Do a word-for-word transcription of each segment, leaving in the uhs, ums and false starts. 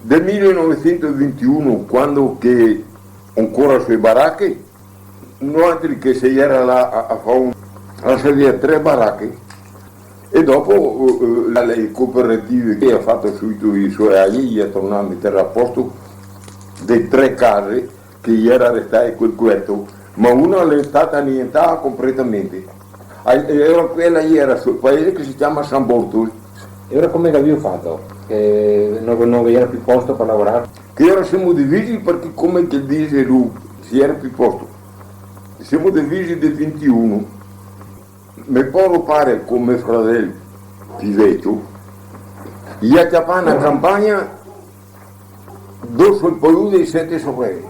Del mile novesento e vintiuno, quando che ancora su e barache, noantri che se iera là a, a far un, a servir tre barache, e dopo, eh, eh, le, le cooperative che ga fato subito i so agi, i ga tornà a meter a posto de tre case che iera restà quel cuerto, ma una l'è stata anientà completamente. Ah, e ora quela iera sul paese che se ciama San Bortolo. E ora come che gavìo fato? Che no, no ghe iera più posto par lavorar? Che ora semo divisi parché, come che dixe lu, se iera più posto. Semo divisi del vintiuno. Me poro pare co me fradel più vecio, i ga ciapà na campagna doso el paese dei Sete Sorele.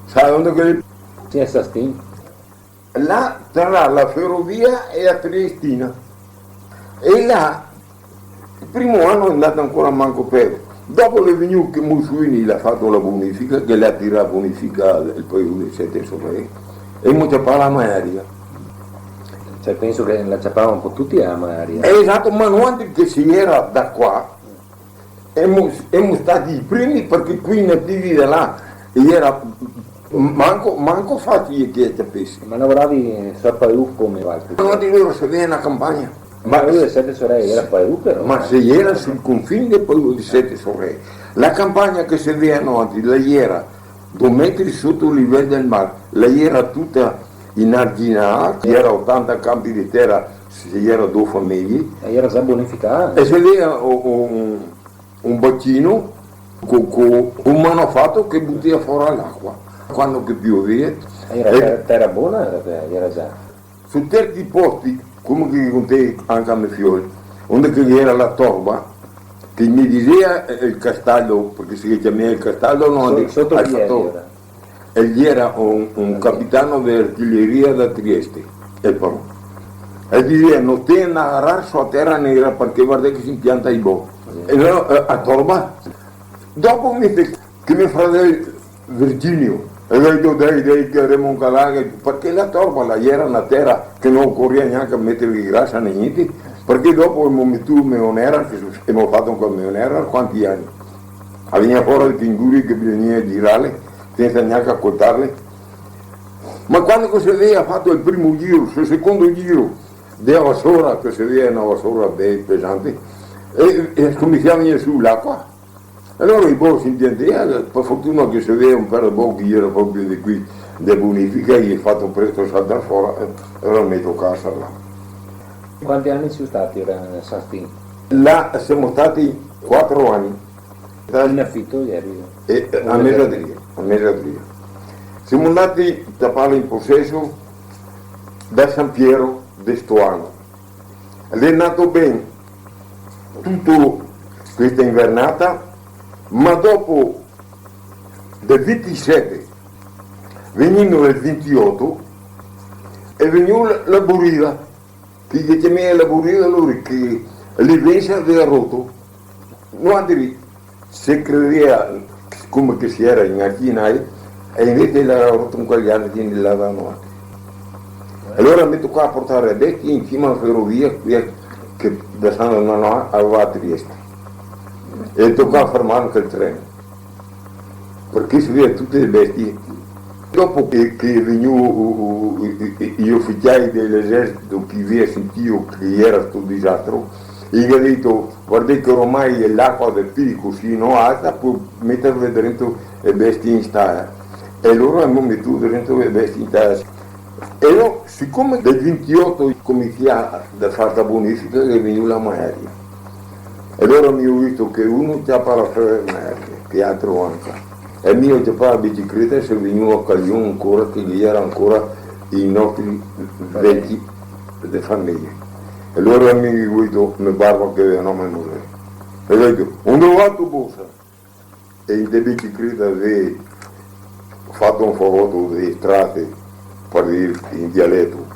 Sa onde che l'è? Sì, a Sastin. Là, tra la ferovia e la Triestina. E là, el primo ano l'è ndà ancora manco pezo. Dopo l'è vegnù che Mussolini l'à fato la bonifica, che l'à tirà bonifica el paese dei Sete Sorele, e emo ciapà la malaria. Cioè, penso che la ciapava un po' tuti la malaria. Eh, esato, ma noantri che se iera da qua, emo, emo stati i primi, parché quei nativi da là, iera manco, manco facile che i ciapese. Ma lavoravi sul paese come valtri? Noantri lora se vea na campagna. Ma, ma el paese dei Sete Sorele iera paese, però, ma eh, se iera sul confin del paese dei Sete Sorele. La campagna che se vea noantri, la iera do metri soto el livel del mar, la iera tuta inarginada, iera otanta canpi de tera, se iera do fameje. E iera za bonificà? E se vea o, o, un, un bacino co, co, co un manofato che butea fora l'acua quando che piovea. E iera, e tera, tera bona, iera, iera za. Su certi posti, come che contei anca a me fiol, onde che iera la torba, che i me disea, eh, el Castaldo, parché se ciamea el Castaldo, no? So-, soto al chi iera? Fator. El iera un, un capitano de artiglieria da Trieste, el parò. El disea: "No te agarrar su a tera nera, parché vardè che se impianta i bo." Sì. E alora, eh, a torba. Dopo mi fe-, che me fradel Virginio, e ga dito: "Dai, dai, che remo anca là, che", parché la torba la iera na tera che no ocorea gnanca meterghe grasa né gnente, parché dopo emo metù meonera, che su-, emo fato anca meonera, quanti ani? A vegnea fora de pinguri che bisognea girarle, sensa gnanca coltarle. Ma quando che se vea fato el primo giro, sul secondo giro, de vasora, che se vea na vasora bela pesante, e, e scominsiava a vegner su l'acua. Alora i bo se impiantea, par fortuna che se vea un par de bo che iera proprio de quei, de bonifica, i ga fato presto saltar fora, e alora me tocava saltar. Quanti ani sio stati ora a Sastin? Là semo stati quatro ani. In afito ieri? E, e, a mesa drio, a mesa drio. Semo ndati a ciaparla in poseso da San Piero de sto ano. L'è ndato ben tuto questa invernata, ma dopo del vintisete, vegnendo el vintioto, xe vegnù la, la burida, che i ciamea la burida, lori che l'invensa avea roto. Noantri se credea come che se iera in Arcinai, e invese l'era roto un qualche altro che ne l'avea noantri. E alora me tocava portar le bestie in sima a la ferovia, quea che da San Donato a va a Trieste. E tocava fermar anca el treno, parché se vea tute le bestie. Dopo che, che xe vegnù, uh, uh, i, i, i ufisiai de l'esercito, che i vea sentìo che iera sto disastro, i ga dito: "Vardè che ormai l'acua del Pirico, se no alta, pol meterle drento le bestie in stala." E alora emo metù drento le bestie in stala. E no, sicome del vintioto scominsià da far sta bonifica, che xe vegnù la malaria. E alora mi go visto che uno ciapa la febra malaria, che altro anca. E mi go ciapà la bicicleta e so vegnù a Calion ancora, che ghe iera ancora i nostri veci de fameja. E alora mi go dito, me barba che gavea nome Mosè. E go dito: "Onde va sta borsa?" E inte bicicleta gavea fato un fagoto de strase, par dir in dialeto,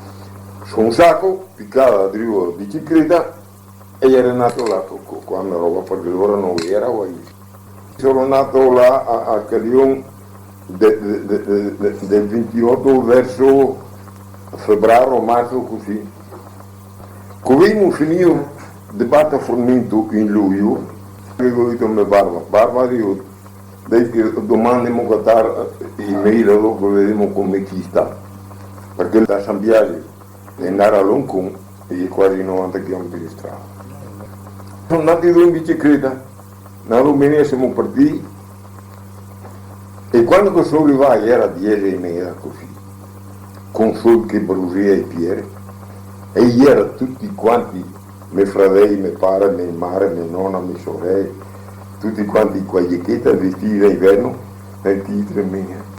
su un saco, picà drio la bicicleta, e iera ndato là co, co, co la me roba, parché alora no ghe iera guai. Son ndato là a, a Calion de, de, de, de, de, del vintioto verso febraro, marzo, cusì. Co gavemo finìo de bater formento in lujo, Digo, dito me barba, barba, digo, dai che doman ndemo catar i mei, dopo vedemo come che i sta. Parché da San Biagio e ndar a Loncon e xe quasi novanta chilometri de strada. Son ndati due in bicicleta, na domenica semo partì, e quando che son rivai iera diese e meza cusì, con sol che brusea i pieri, e iera tuti quanti, me fradei, me pare, me mare, me nona, me sorele, tuti quanti co a giacheta, vestiti da inverno, e ti tremea.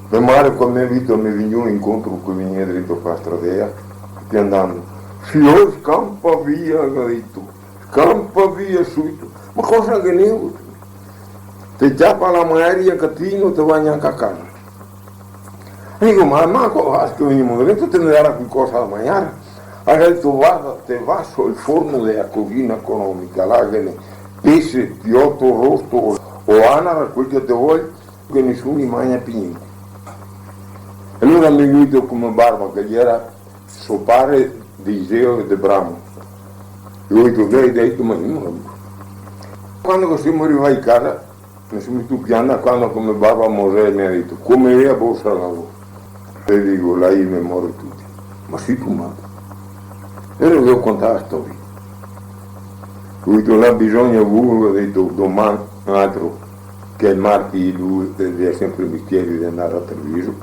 Me mare, co me ga visto, me vegnea incontro, co vegnea drento par la stradea, tuti ndando: "Fiol, scampa via", ga dito, "scampa via subito." "Ma cosa che ne vuto? Te ciapa la malaria, catino, te va gnanca a casa." E digo: "Ma, ma co-, basta, vegnemo drento, te me darà qualcosa da magnar." Ga dito: "Varda, te va sul forno dela cusina economica, là ghe n'è pese, pioto, rosto, o, o anara, quel che te vol, che nesuni magna pì gnente." E alora me ga dito co me barba, che iera so pare de Iseo e de Bramo. Go dito: "Dai, dai, tu, ma mi no." Quando che semo rivai casa, me son meso a pianar, quando che me barba Mosè me ga dito: "Come xe la borsa là?" E digo: "Là i me more tuti." "Ma sito mato?" E ghe go contà la storia. Go dito: "Là bisogna, vuto", go dito, "doman, un altro, che el marti lu el ga senpre el mestiere de ndar a Treviso.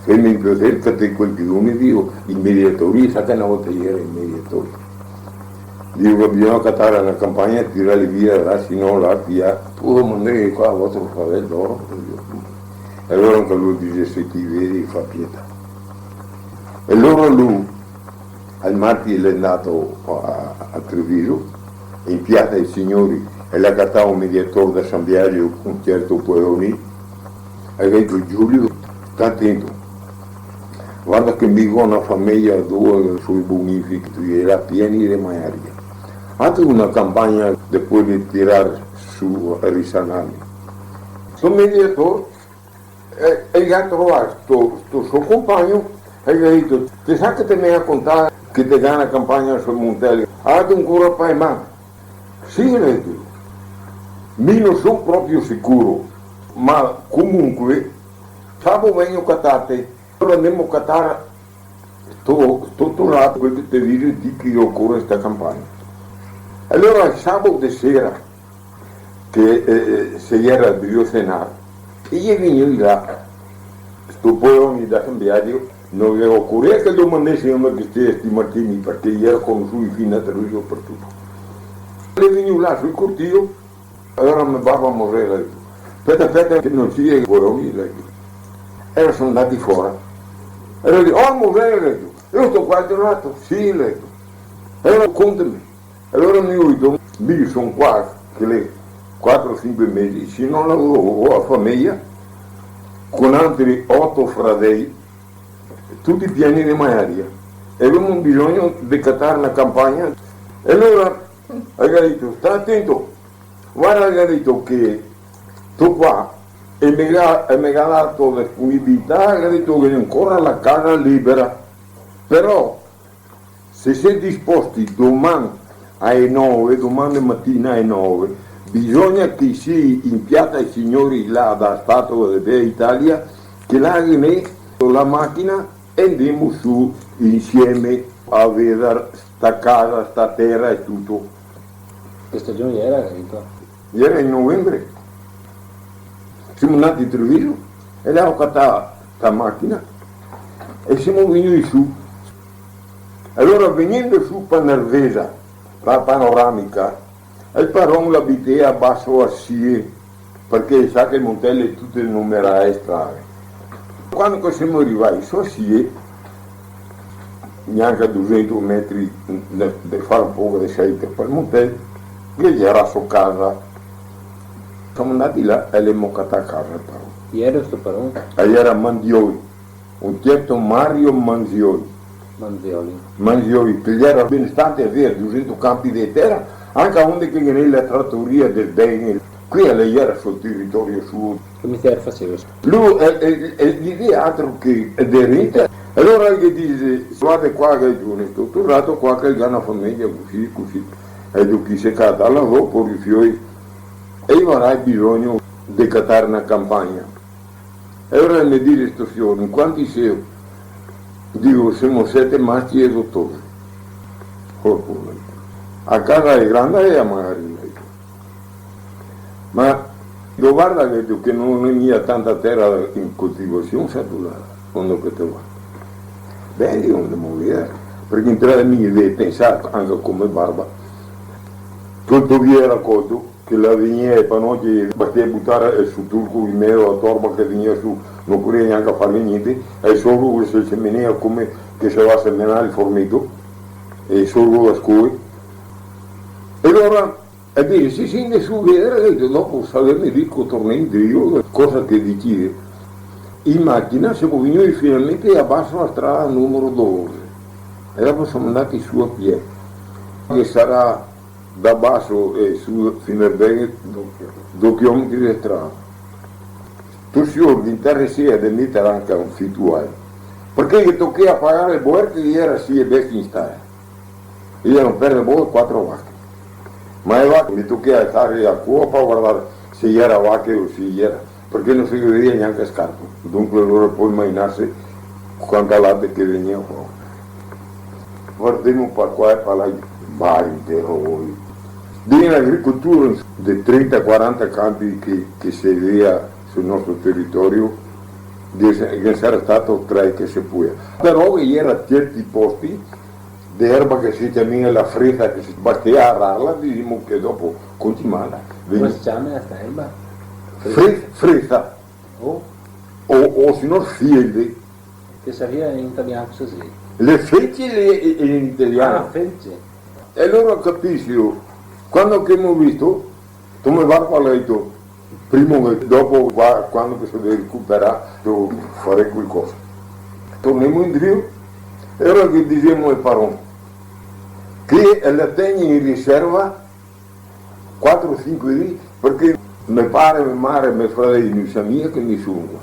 Feme el piaser, catè qualchedun", digo, "i mediatori, sa che na volta iera i mediatori. Digo che bisogna catar na campagna, tirarli via, là, se no là, via. Pol mandar qua vostro fradel Doro." E alora anca lu dixe: "Se ti vedi, fa pietà." E alora lu, el marti, l'è ndà a, a Treviso, in Piasa dei Signori, e l'à catà un mediator da San Biagio, un certo Poloni, e el ga dito: "Giulio, sta tento. Varda che mi go na fameja dove so bonifichi, e là pieni de malaria. Gatu na campagna de pol tirar su, risanarli." Sto mediator, e, e el ga trovà sto, sto so compagno, e el ga dito: "Te sa che te me ga contà che te ga na campagna sul Montel? Gatu ancora par man?" "Sì", el ga dito, "mi no so proprio sicuro, ma comunque, sabo vegno a catarte, alora ndemo a catar sto, sto, sto là, quel che te digo, ti, che ocore sta campagna." Alora, el sabo de sera, che, eh, eh, se iera drio senar, e i xe vegnui là, sto Poloni da San Biagio, no ghe ocorea che domandese, ma che stea sti Martini, parché i iera conosui fin a Treviso par tuto. L'è vegnù là sul cortilo, alora me barba Mosè el ga dito: "Speta, speta, che no sia Poloni", el ga dito. E alora son ndati fora. E alora el ga dito: "Oh, Mosè", el ga dito, "e sto qua te lo dato?" "Sì", el ga dito. "E alora conteme." E alora mi go dito: "Mi son qua che l'è quatro, sinque mesi, se no lavoro co la fameja, co altri oto fradei, tuti pieni de malaria, e gavemo bisogno de catar na campagna." E alora el ga dito: "Sta tento, varda", el ga dito, "che sto qua, e me ga, e me ga dato disponibilità", el ga dito, "che ghe n'è ancora la casa libera, però, se sè disposti, doman ae nove, doman de matina ae nove, bisogna che i sia in Piasa dei Signori, là da Statua de Italia, che là ghe n'è la machina e ndemo su insieme a vedar sta casa, sta tera e tuto." Che stagion iera, Enrico? Iera in novembre. Semo ndati a Treviso e là go catà sta machina e semo vegnui su. Alora, vegnendo su pa Nervesa, pa Panoramica, el paron l'abitea baso a sie, parché sa che el Montel l'è tuto numerà e strade. Quando che semo rivai su a sie, gnanca dusento metri de, de far un poco de salita pal Montel, che ghe iera so casa. Semo ndati là e l'emo catà casa el paron. Chi iera sto paron? E iera Manzioi, un certo Mario Manzioi. Manzioli. Manzioi, che iera benestante, gavea dusento canpi de tera, anca onde che ghe n'è la tratoria del Bene. Quea la iera sul teritorio suo. Che mestiere faseva? Lu, eh, eh, eh, el dixea altro che de rente. Alora el ghe dixe: "Varda qua che el xe un struturà qua, che el ga na fameja cusì, cusì." E do chi se cata là dopo, i fioi, e i varà bisogno de catare na campagna. E ora me dixe sto sior: "In quanti seo?" Digo: "Semo sete masci e do tose." Corpo, a casa xe granda e a magari, ma do varda che, che no xe mia tanta tera in coltivasion, sa, là, quando che te va. Ben, digo, ndemo vedar, parché in tera de mi, pensar anca come barba. Tuto via racolto, che la vegnea e panoce, bastea butar su turco in mezo a torba che vegnea su, no podia gnanca farghe gnente, e solo che se, se menea come che se va a semenar el formeto, e solo la scoe. E alora, e dixe: "Sì, sì, ndè su vedar", e dopo, se ve me digo, tornè indrio, cosa che dixea. In machina semo vegnui finalmente a baso a strada numero dodose, e dopo semo ndati su a pie, che sarà da baso e su fin a ben do chilometri de strada. Sto sior ghe interesea de metar anca un fitual, parché ghe tochea pagar el boer che ghe iera sie bestie in stala. Iera un per de boer, quatro vache. Ma e vache, me tochea alzar a coa par vardar se iera vache o se iera, parché no se vedea gnanca scarpo. Dunque, alora pol imaginarse quanta late che vegnea fora. Vardemo par qua e par là, vari interroghi. De un'agricoltura de trenta, quaranta campi che, che se vedea sul nostro teritorio, ghe, ghe sarà stato tre che se pol. Però ghe iera certi posti de erba che se ciamea la fresa, che se bastea ararla, dixemo, che dopo continuava. Come se ciama sta erba? Fre-, fresa. O? O, o se no fielde. Che saria in italian cosa xe? Le felce le, in italian. Ah, felce. E alora capisi, quando che emo visto, come va, go dito, prima che dopo, va, quando che se deve recuperar, mi farò qualcosa. Tornemo indrio, e alora che dixemo al paron, che la tegna in riserva quatro, sinque dì, parché me pare, me mare, me fradei, no i sa mia che mi son qua.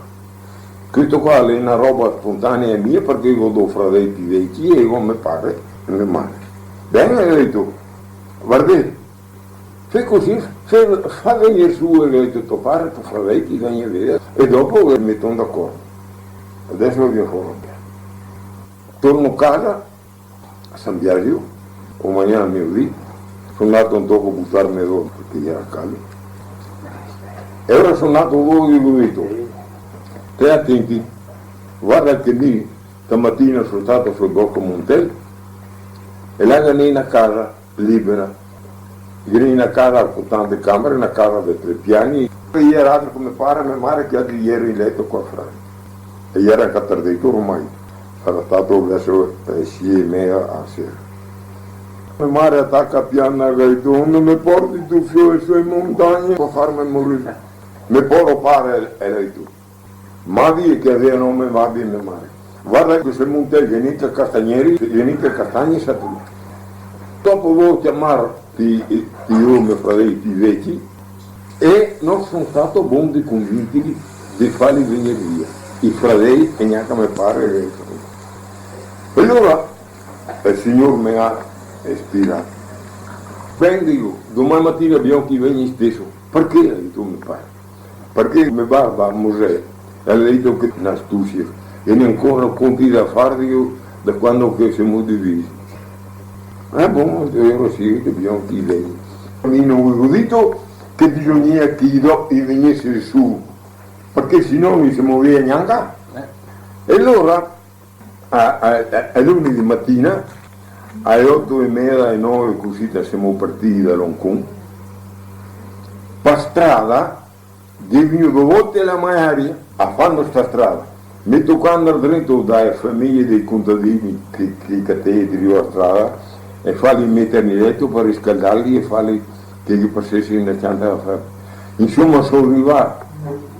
Questo qua l'è na roba spontanea mia, parché go do fradei pì veci, e go me pare e me mare. Ben, go dito, vardè, fè cusì, fè, fa vegner su, go dito, to pare, to fradei, che i vegna a vedar, e dopo me meto d'acordo. Deso vien fora. Torno casa, a San Biagio, go magnà a mezodì, son ndato un toco a butarme do, parché iera caldo. E alora son ndato do e go dito: "Stè atenti, varda che mi stamatina son stato sul Bosco Montel, e là ghe n'è na casa libera. Ghe n'è na casa co tante camare, na casa de tre piani." E iera altro che me pare, me mare, che altri iera in leto qua fra. E iera anca tardito ormai, sarà stato verso, eh, sie e meza a sera. Me mare taca a pianar, ga dito: "Onde me porti ti, fio, su e montagne, par farme morir?" Me poro pare, el ga dito. Mavi, che gavea nome Mavi me mare. Varda che sul Montel ghe n'è anca castagneri, ghe n'è anca castagne, sa ti. Dopo vao ciamar ti, ti, me fradei pì veci, e no son stato bon de convintirli de farli vegner via. I fradei e gnanca me pare. E alora el Signor me ga ispirà. Ben, digo, doman matina bisogna che i vegna steso. Parché? Ga dito me pare. Parché me barba, Mosè, el ga dito che n'astusia, e ghe n'è ancora conti da far, digo, da quando che semo divisi. Eh, bon, e alora sì, che bisogna che i vegna. Mi no gavevo dito che bisognea che i do-, i vegnese su, parché se no no i se movea gnanca. Eh. E alora a, a, a, a lune de matina, ae oto e meza, ae nove, cusì, semo partì da Loncon. Pa strada, ghe xe vegnù do volte la malaria, a fando sta strada. Me tocà ndar drento da e fameje dei contadini che, che catei drio a strada, e farli meter in leto par riscaldarli e farli che, che pasese na cianta da ferro. Insoma, so rivà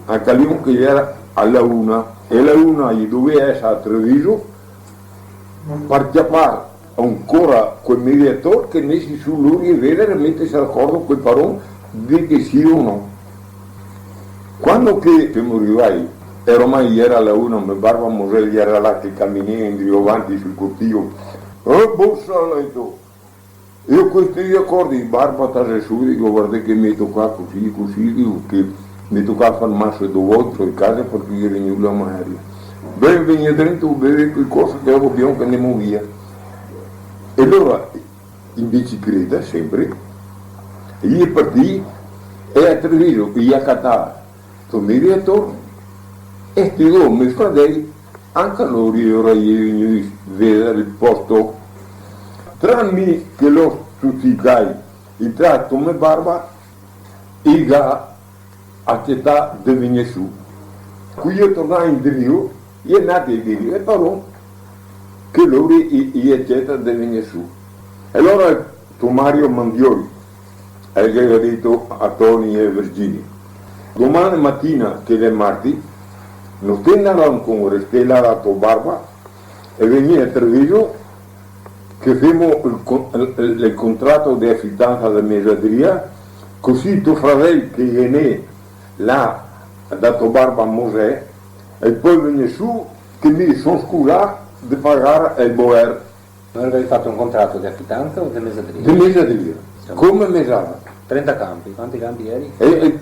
a Calion che iera a la una, e la una i dovea esar a Treviso, par ciapar ancora quel mediator che nese su lori e vedar e meterse d'acordo col paron, dir che sì o no. Quando che semo rivai, e ormai iera la una, me barba Mosè iera là che caminea indrio avanti sul cortivo. "Eh, bosa", ga dito, E co sti acordi, barba, tasa su, digo, varda che me toca cusì, cusì, digo, che me toca fermarse do volte in casa parché ghe xe vegnù la malaria. Beh, vegnì drento, beve qualcosa che go bisogno che ndemo via. E alora, in bicicleta, senpre, i xe partì, e a Treviso, i ga catà sto me diretor, e sti do me fradei, anca lori alora i xe vegnui vedar el posto. Tra mi che lo stusitai, intrato me barba, i ga acetà de vegnir su. Co i xe tornai indrio, i xe ndati a dir al paron che lori i, i aceta de vegnir su. E alora sto Mario Mandioi el gaveva dito a Toni e Virginia: "Doman matina, che xe marti, no sté ndar ancora, resté là da to barba e vegnì a Treviso che femo el co-, el, el, el contrato de afitansa de mesadria, cusì to fradel che vien là da to barba Mosè, el pol vegnir su, che mi son scusà de pagar el boer." Voi gavevi fato un contrato de afitansa o de mesadria? De mesadria, come mesada. Trenta canpi, quanti canpi iera? E, e,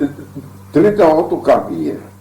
trentaoto canpi iera.